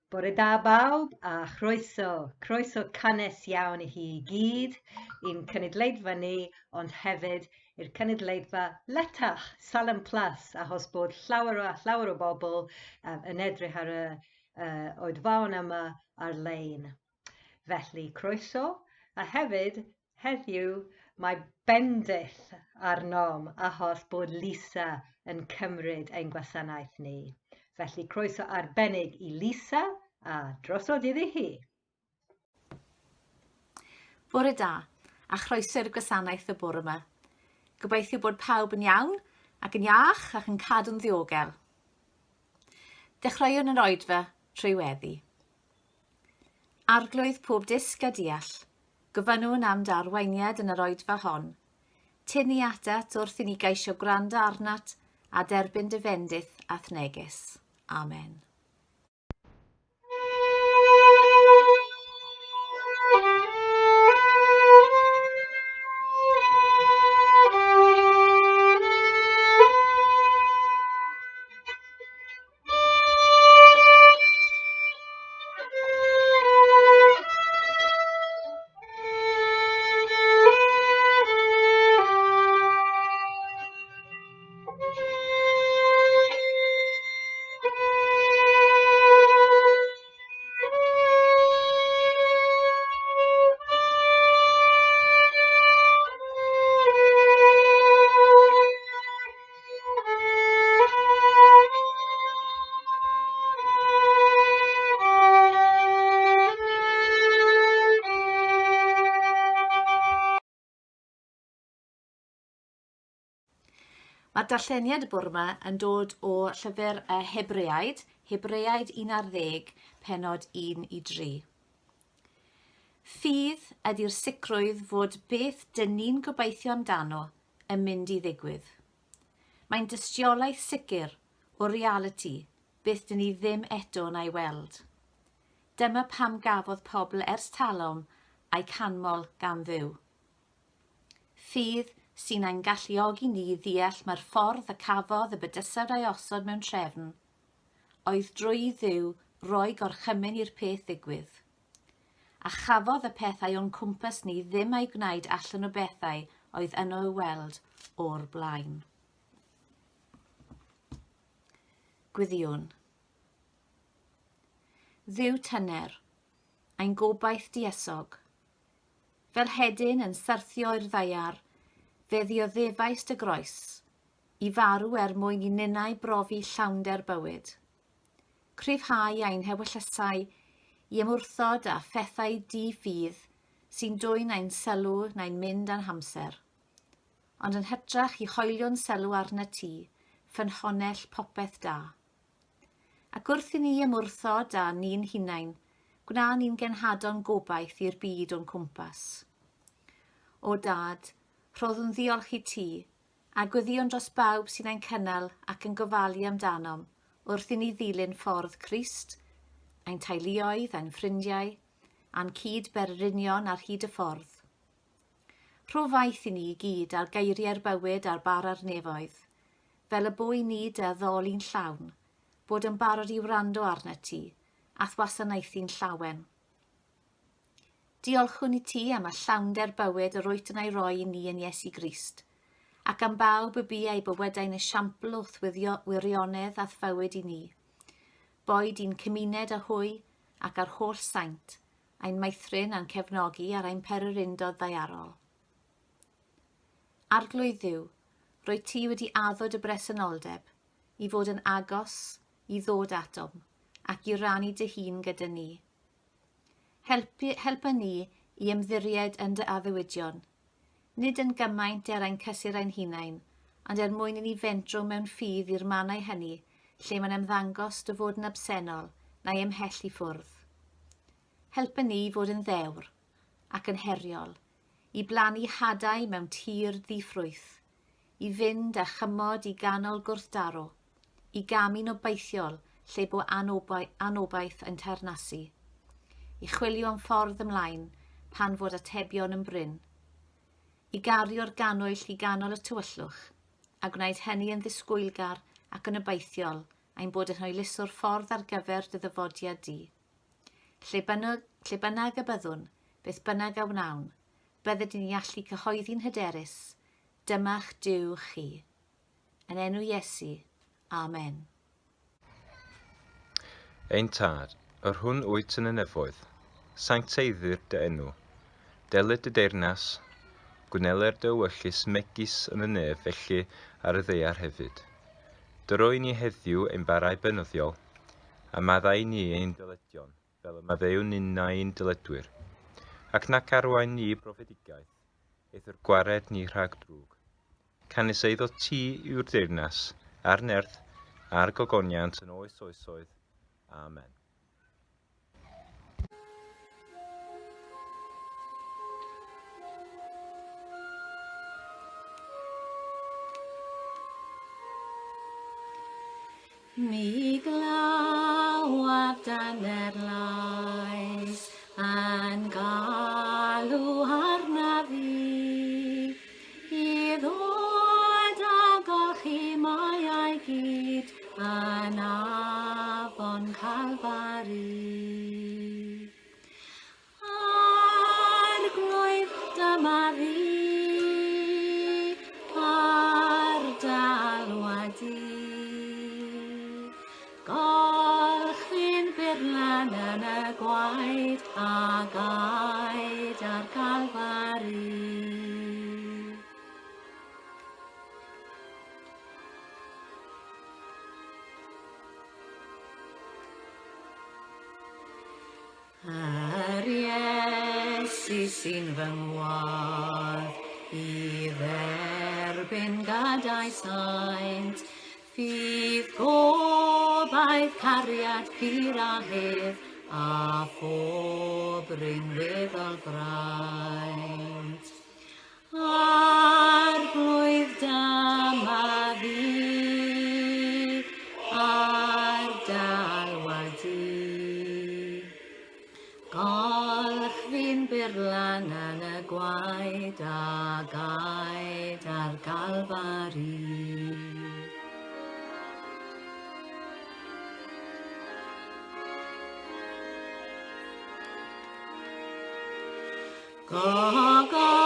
Bore da bawb a chroeso, croeso cynnes iawn i chi i gyd, i'n cynulleidfa ni, ond hefyd i'r cynulleidfa letach, Salem Plus, achos bod llawer a llawer o bobl um, yn edrych ar y uh, oedfaon yma ar-lein. Felly, croeso, a hefyd, heddiw, mae bendith arnom achos bod Lisa yn cymryd ein gwasanaeth ni. Felly croeso arbennig i Lisa a drosodd iddi hi. Bore da, a chroeso i'r gwasanaeth y bore yma. Gobeithio bod pawb yn iawn ac yn iach ac yn cadw'n ddiogel. Dechreuwn yn oedfa trwy weddi. Arglwydd pob dysg a deall, gofynnwn am dy arweiniad yn yr oedfa hon. Tyn ni atat wrth i ni geisio gwrando arnat a derbyn dy fendith a'th neges. Amen. Mae'r darlleniad y bore yma yn dod o llyfr y Hebreaid, Hebreaid 11, penod 1 i 3. Ffydd ydy'r sicrwydd fod beth dyn ni'n gobeithio amdano yn mynd i ddigwydd. Mae'n dystiolaeth sicr o realiti beth dyn ni ddim eto yn ei weld. Dyma pam gafodd pobl ers talwm eu canmol gan Dduw. Ffydd sy'n ein galluogi ni i ddeall mae'r ffordd y cafodd y bydysawd ei osod mewn trefn oedd drwy i Dduw roi gorchymyn i'r peth ddigwydd. A chafodd y pethau o'n cwmpas ni ddim eu gwnaed allan o bethau oedd yno i'w weld o'r blaen. Gweddïwn. Dduw tyner, ein gobaith diesog, fel hedyn yn syrthio i'r ddaear, fe ddioddefaist y groes, i farw er mwyn i ninnau brofi llawnder bywyd. Cryfhau ein hewyllysau i ymwrthod â phethau di-ffydd sy'n dwyn ein sylw neu'n mynd â'n hamser, ond yn hytrach i hoelio'n sylw arnat ti, ffynhonnell popeth da. Ac wrth i ni ymwrthod â ni'n hunain, gwna ni'n genhadon gobaith i'r byd o'n cwmpas. O Dad, rhoddwn ddiolch i ti, A gweddïwn dros bawb sy'n ein cynnal ac yn gofalu amdanom wrth i ni ddilyn ffordd Crist, ein teuluoedd, ein ffrindiau, a'n cyd-bererinion ar hyd y ffordd. Rho faith i ni i gyd ar geiriau'r bywyd a'r bara'r nefoedd, fel y bo i ni dy addoli'n llawn, bod yn barod i wrando arnat ti, a'th wasanaethu'n llawen. Diolchwn i ti am y llawnder bywyd yr wyt yn ei roi i ni yn Iesu Grist, ac am bawb y bu eu bywydau'n esiampl o'th wirionedd a'th fywyd i ni. Boed i'n cymuned â hwy ac â'r holl saint, ein meithrin a'n cefnogi ar ein pererindod ddaearol. Arglwydd Dduw, rwyt ti wedi addo dy bresenoldeb i fod yn agos i ddod atom ac i rannu dy hun gyda ni. Helpu, helpa ni i ymddiried yn dy addewidion, nid yn gymaint er ein cysur ein hunain, ond er mwyn i ni fentro mewn ffydd i'r mannau hynny lle mae'n ymddangos dy fod yn absennol neu ymhell i ffwrdd. Helpa ni i fod yn ddewr ac yn heriol, i blannu hadau mewn tir ddi-ffrwyth, i fynd â chymod i ganol gwrthdaro, i gamu'n obeithiol lle bo anobaith yn teyrnasu, i chwilio am ffordd ymlaen pan fod atebion yn brin, i gario'r gannwyll i ganol y tywyllwch, a gwneud hynny yn ddisgwylgar ac yn obeithiol ein bod yn hwyluso'r ffordd ar gyfer dy ddyfodiad di. Lle bynnag, lle bynnag y byddwn, beth bynnag a wnawn, bydded i ni allu cyhoeddi'n hyderus, Dyma'ch Duw chi. Yn enw Iesu. Amen. Ein Tad, yr hwn wyt yn y nefoedd, sancteiddir dy enw. Deled dy deyrnas, gwneler dy ewyllys megis yn y nef felly ar y ddaear hefyd. Dyro i ni heddiw ein barau beunyddiol, a maddau i ni ein dyledion, fel y maddeuwn ninnau i'n dyledwyr. Ac nac arwain ni i brofedigaeth, eithr gwared ni rhag drwg. Canys eiddo ti yw'r deyrnas, a'r nerth, a'r gogoniant yn oes oesoedd. Amen. Mi glawaf dan yr lais yn galw arnaf i, i ddod a golchi mae gyd yn afon Calfari. Arglwydd, dyma fi, ar d'alwad di. Golchi'n burlan yn y gwaed a gaed ar Galfari. Yr Iesu sy'n fy ngwadd i dderbyn gada'i saint, ffydd, gobaith, cariad pur a hedd, a phob rinweddol fraint. Arglwydd dyma fi, ar d'alwad di. Golch fi'n burlan yn y gwaed a gaed ar Galfari.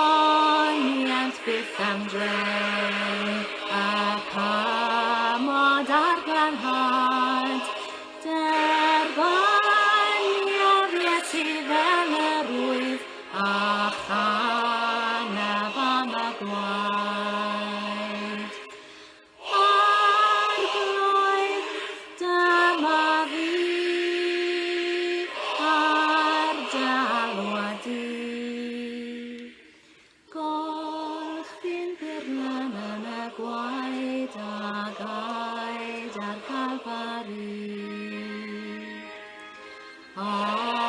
Gogoniant byth am drem, a chamod ar glanhad, derbyniaf Iesu fel yr wyf, a chanaf am y gwaed. Arglwydd, dyma fi, ar d'alwad di. Golch fi'n burlan yn y gwaed a gaed ar Calfari. Amen.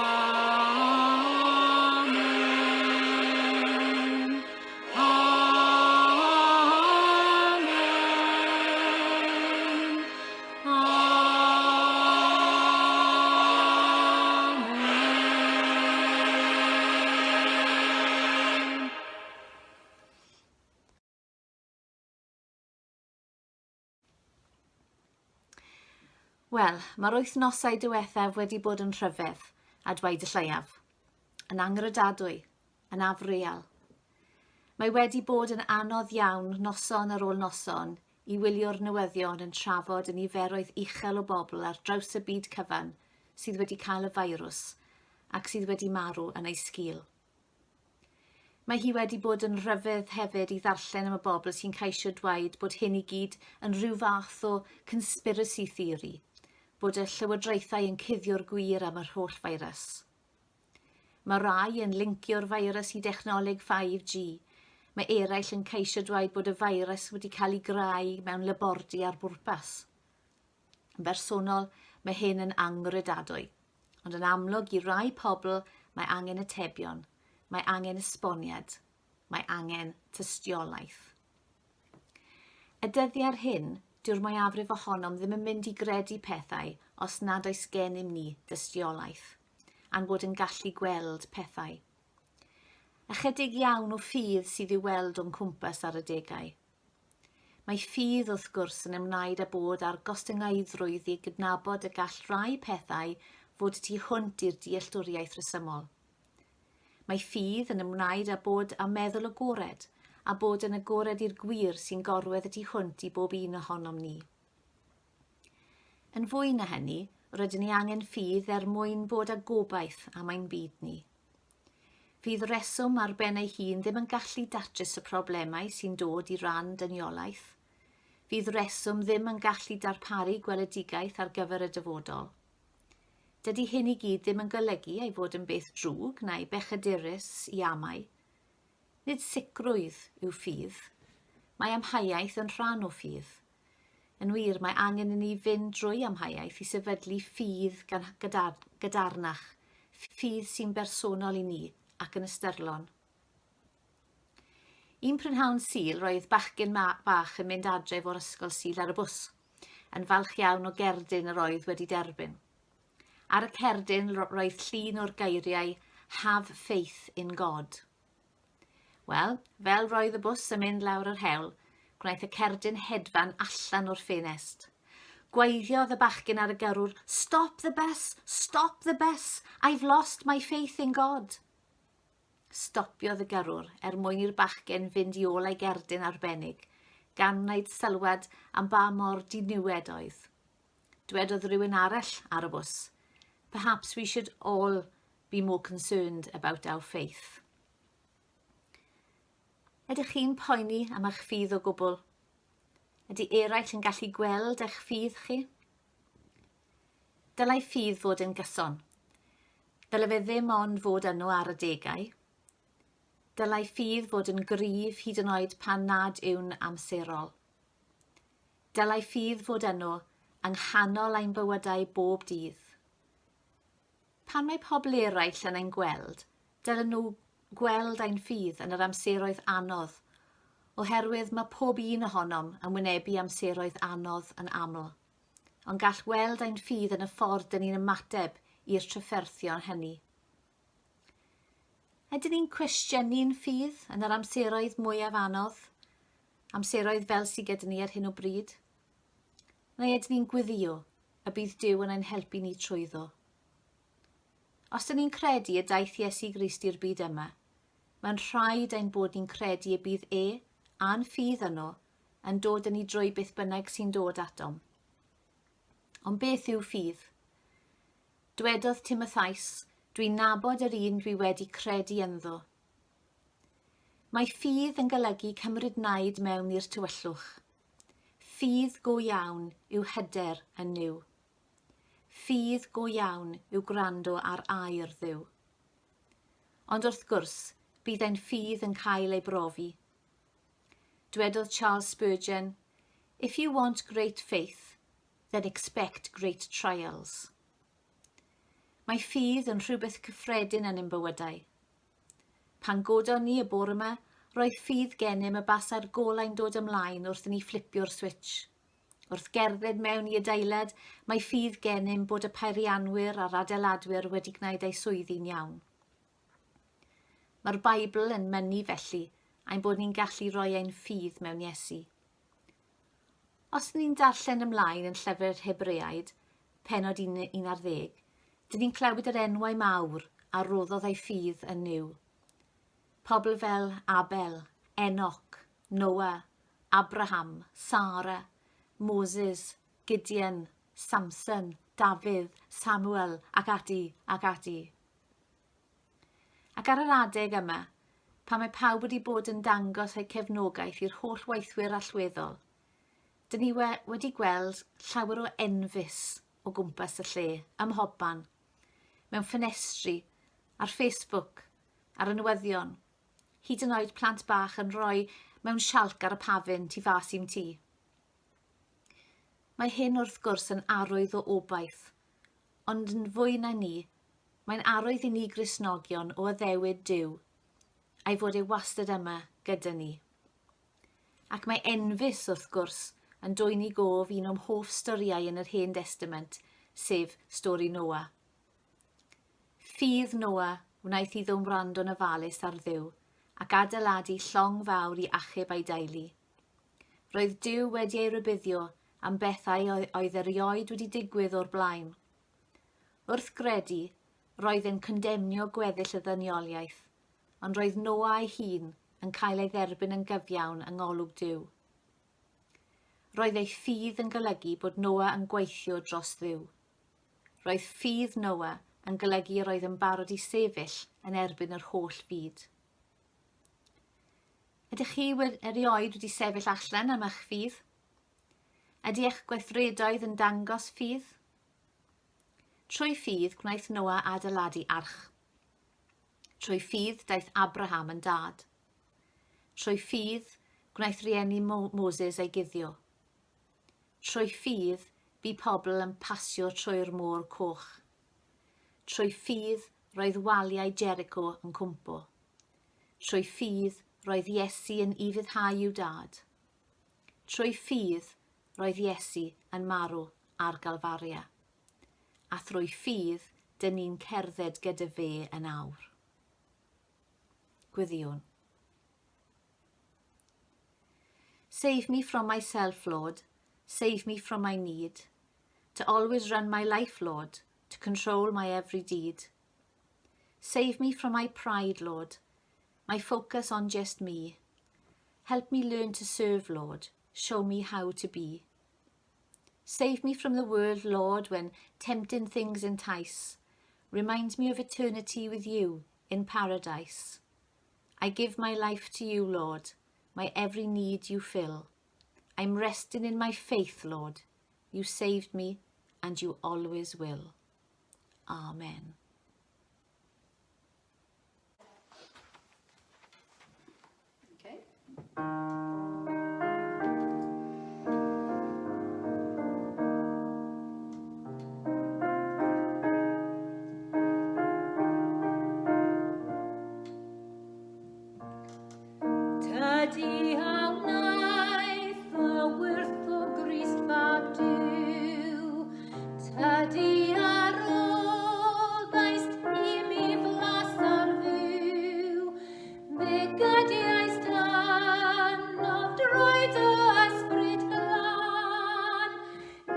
Amen. Amen. Wel, mae'r wythnosau diwethaf wedi bod yn rhyfedd, a dweud y lleiaf. Yn angredadwy, yn afreal. Mae wedi bod yn anodd iawn noson ar ôl noson i wylio'r newyddion yn trafod y niferoedd uchel o bobl ar draws y byd cyfan sydd wedi cael y feirws ac sydd wedi marw yn ei sgil. Mae hi wedi bod yn rhyfedd hefyd i ddarllen am y bobl sy'n ceisio dweud bod hyn i gyd yn rhyw fath o conspiracy theory, bod y llywodraethau yn cuddio'r gwir am yr holl feirws. Mae rai yn lincio'r feirws i dechnoleg 5G. Mae eraill yn ceisio dweud bod y feirws wedi cael ei greu mewn labordy ar bwrpas. Yn bersonol, mae hyn yn anghredadwy, ond yn amlwg i rai pobl mae angen atebion, mae angen esboniad, mae angen tystiolaeth. Y dyddiau'r hyn, dyw'r mwyafrif ohonom ddim yn mynd i gredu pethau os nad oes gennym ni dystiolaeth, a'n bod yn gallu gweld pethau. Ychydig iawn o ffydd sydd i'w weld o'n cwmpas ar adegau. Mae ffydd, wrth gwrs, yn ymwneud â bod â'r gostyngeiddrwydd i gydnabod y gall rhai pethau fod y tu hwnt i'r dealltwriaeth resymol. Mae ffydd yn ymwneud â bod â meddwl agored a bod yn agored i'r gwir sy'n gorwedd y tu hwnt i bob un ohonom ni. Yn fwy na hynny, rydyn ni angen ffydd er mwyn bod â gobaith am ein byd ni. Fydd reswm ar ben ei hun ddim yn gallu datrys y problemau sy'n dod i ran dyniolaeth. Fydd reswm ddim yn gallu darparu gweledigaeth ar gyfer y dyfodol. Dydy hyn i gyd ddim yn golygu ei fod yn beth drwg neu bechadurus i amau. Nid sicrwydd yw ffydd. Mae amheuaeth yn rhan o ffydd. Yn wir, mae angen i ni fynd drwy amheuaeth i sefydlu ffydd gan gydar, gadarnach, ffydd sy'n bersonol i ni ac yn ystyrlon. Un prynhawn Sul, roedd bachgen bach yn mynd adref o'r ysgol Sul ar y bws, yn falch iawn o gerdyn yr oedd wedi derbyn. Ar y cerdyn roedd llun o'r geiriau 'Have faith in God'. Wel, fel roedd y bws yn mynd lawr yr hewl, gwnaeth y cerdyn hedfan allan o'r ffenest. Gwaeddiodd y bachgen ar y gyrrwr, Stop the bus! Stop the bus! I've lost my faith in God! Stopiodd y gyrrwr er mwyn i'r bachgen fynd i ôl ei gerdyn arbennig, gan wneud sylwad am ba mor diniwed oedd. Dwedodd rhywun arall ar y bws, Perhaps we should all be more concerned about our faith. Ydych chi'n poeni am eich ffydd o gwbl? Ydy eraill yn gallu gweld eich ffydd chi? Dylai ffydd fod yn gyson. Dylai fe ddim ond fod yno ar adegau. Dylai ffydd fod yn gryf hyd yn oed pan nad yw'n amserol. Dylai ffydd fod yno yng nghanol ein bywydau bob dydd. Pan mae pobl eraill yn ein gweld, dylen nhw gweld ein ffydd yn yr amseroedd anodd, oherwydd mae pob un ohonom yn wynebu amseroedd anodd yn aml. Ond gall weld ein ffydd yn y ffordd dyn ni'n ymateb i'r trafferthion hynny. Ydyn ni'n cwestiynu'n ffydd yn yr amseroedd mwyaf anodd? Amseroedd fel sydd gyda ni ar hyn o bryd? Neu ydyn ni'n gweddio y bydd Duw yn ein helpu ni trwyddo? Os dyn ni'n credu y daeth Iesu Grist i'r byd yma, mae'n rhaid ein bod ni'n credu y bydd e, a'n ffydd yno, yn dod â ni drwy beth bynnag sy'n dod atom. Ond beth yw ffydd? Dwedodd Timotheus, dwi'n nabod yr un dwi wedi credu ynddo. Mae ffydd yn golygu cymryd naid mewn i'r tywyllwch. Ffydd go iawn yw hyder yn Nuw. Ffydd go iawn yw gwrando ar air Dduw. Ond wrth gwrs, bydd ein ffydd yn cael ei brofi. Dwedodd Charles Spurgeon, If you want great faith, then expect great trials. Mae ffydd yn rhywbeth cyffredin yn ein bywydau. Pan godon ni y bore 'ma, roedd ffydd gennym y basai'r golau'n dod ymlaen wrth i ni fflipio'r switsh. Wrth gerdded mewn i adeilad, mae ffydd gennym bod y peirianwyr a'r adeiladwyr wedi gwneud eu swyddi'n iawn. Mae'r Beibl yn mynnu felly ein bod ni'n gallu rhoi ein ffydd mewn Iesu. Os ni'n darllen ymlaen yn llyfr Hebreaid, penod 11, dyn ni'n clywed yr enwau mawr a roddodd ei ffydd yn Nuw. Pobl fel Abel, Enoch, Noah, Abraham, Sara, Moses, Gideon, Samson, Dafydd, Samuel ac ati ac ati. Ac ar yr adeg yma, pan mae pawb wedi bod yn dangos eu cefnogaeth i'r holl weithwyr allweddol, dyn ni we wedi gweld llawer o enfys o gwmpas y lle, ym mhobman, mewn ffenestri, ar Facebook, ar y newyddion, hyd yn oed plant bach yn rhoi mewn sialc ar y pafin tu fas i'm tŷ. Mae hyn wrth gwrs yn arwydd o obaith, Ond yn fwy na ni, mae'n arwydd i ni Gristnogion o addewid Duw, a'i fod e wastad yma gyda ni. Ac mae enfys, wrth gwrs, yn dwyn i gof un o'm hoff storïau yn yr Hen Destament, sef stori Noa. Ffydd Noa wnaeth iddo wrando'n ofalus ar Dduw ac adeiladu llong fawr i achub ei deulu. Roedd Duw wedi ei rybuddio am bethau oedd erioed wedi digwydd o'r blaen. Wrth gredu, roedd e'n condemnio gweddill y ddynioliaeth, ond roedd Noa ei hun yn cael ei dderbyn yn gyfiawn yng ngolwg Duw. Roedd ei ffydd yn golygu bod Noa yn gweithio dros Dduw. Roedd ffydd Noa yn golygu yr oedd yn barod i sefyll yn erbyn yr holl fyd. Ydych chi erioed wedi sefyll allan am eich ffydd? Ydy eich gweithredoedd yn dangos ffydd? Trwy ffydd gwnaeth Noa adeiladu arch. Trwy ffydd daeth Abraham yn dad. Trwy ffydd gwnaeth rieni Mo Moses ei guddio. Trwy ffydd bu pobl yn pasio trwy'r môr coch. Trwy ffydd roedd waliau Jericho yn cwmpo. Trwy ffydd roedd Iesu yn ufuddhau i'w dad. Trwy ffydd roedd Iesu yn marw ar Galfaria. A thrwy ffydd dyn ni'n cerdded gyda fe yn awr. Gweddïwn. Save me from myself, Lord. Save me from my need. To always run my life, Lord. To control my every deed. Save me from my pride, Lord. My focus on just me. Help me learn to serve, Lord. Show me how to be. Save me from the world, Lord, when tempting things entice. Remind me of eternity with you in paradise. I give my life to you, Lord. My every need you fill. I'm resting in my faith, Lord. You saved me and you always will. Amen. Okay. Tydi a wnaeth y wyrth o Grist fab Duw, Tydi a roddaist i mi flas ar fyw, Fe gydiaist arnof drwy dy ysbryd glân,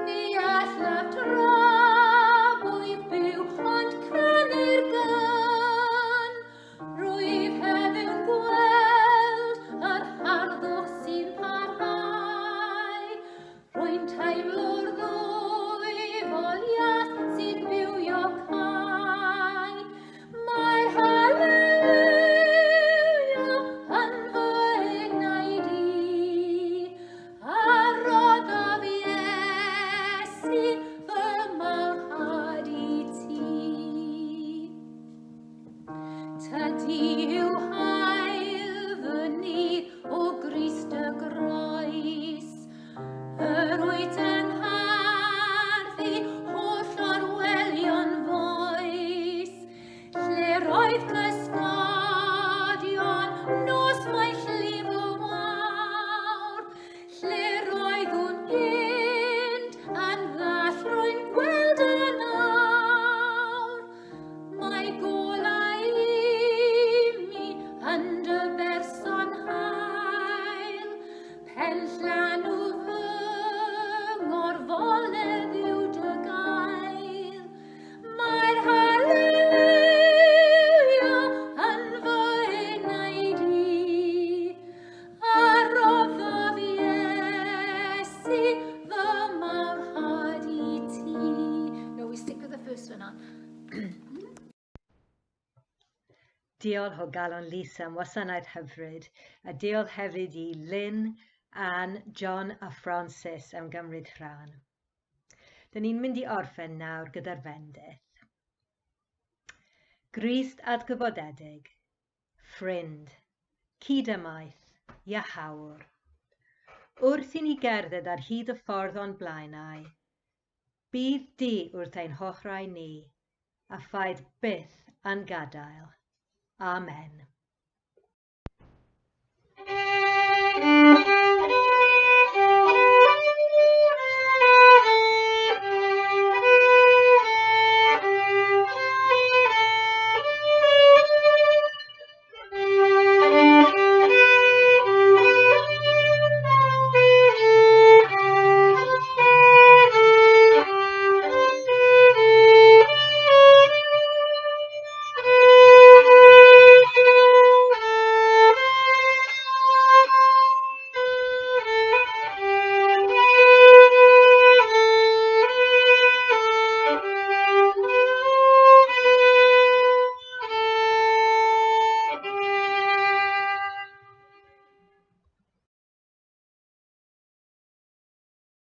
Ni allaf drabwyf byw ond canu'r gân. Rwyf heddiw'n gweld yr harddwch sy'n parhau. Rwy'n teimlo'r ddwyfol ias sy'n bywiocau. Mae'r haleluia yn fy enaid i, a roddaf Iesu fy mawrhad i ti. Tydi yw hael fy nydd o Grist y groes. Yr wyt yn harddu holl orwelion foes. Lle roedd cysgodion nos mae llif y wawr. Lle roeddwn gynt yn ddall rwy'n gweld yn awr. Mae golau i mi yn dy berson hael, Penllanw fy ngorfoledd yw dy gael. Mae'r haleluia yn fy enaid i, a roddodd Iesu fy mawrhad i ti. No, we stick with the first one on. Diolch o galon Lisa am wasanaeth hyfryd, a diolch hefyd i Lynn, Anne, John a Francis am gymryd rhan. Dyn ni'n mynd i orffen nawr gyda'r fendith. Grist atgyfodedig, ffrind, cydymaith, iachawr. Wrth i ni gerdded ar hyd y ffordd o'n blaenau, bydd di wrth ein hochrau ni, a phaid byth yn gadael. Amen.